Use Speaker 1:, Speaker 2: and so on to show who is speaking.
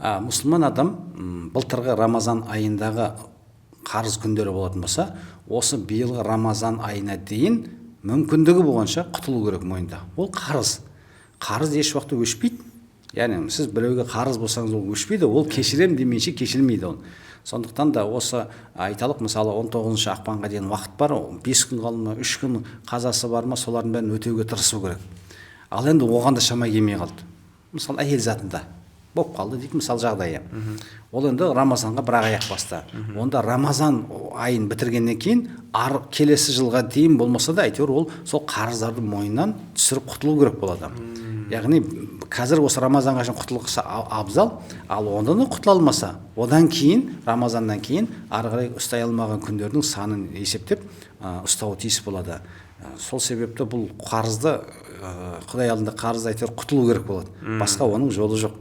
Speaker 1: Мұсылман адам былтырғы Рамазан айындағы қарыз күндері болатын болса, осы биылғы Рамазан айына дейін мүмкіндігі болғанша құтылу керек мойнында. Ол қарыз. Қарыз еш уақытта өшпейді. Яғни сіз біреуге қарыз болсаңыз, ол өшпейді, ол кешірем демейінше кешірілмейді ол. Сондықтан да осы, айталық, мысалы, 19 ақпанға дейін уақыт бар, 5 күн қалды ма, 3 күн қазасы бар ма, солардың бәрін өтеуге тырысу керек. Ал енді оған да шама келмей қалды, мысалы, әйел затында болып қалды дейік, мысалы, жағдайы. Ол енді Рамазанға бір ақ аяқ басты. Онда Рамазан айын бітіргеннен кейін ар келесі жылға дейін болмаса да, әйтеуір ол сол қарыздарды мойнынан түсіріп құтылу керек болады. Яғни қазір осы Рамазанға шейін құтылғысы абзал. Ал онда да құтыла алмаса, одан кейін, Рамазаннан кейін ары қарай ұстай алмаған күндердің санын есептеп ұстауы тиіс болады. Сол себепті бұл қарызды, Құдай алдында қарыз, әйтеуір құтылу керек болады, басқа оның жолы жоқ.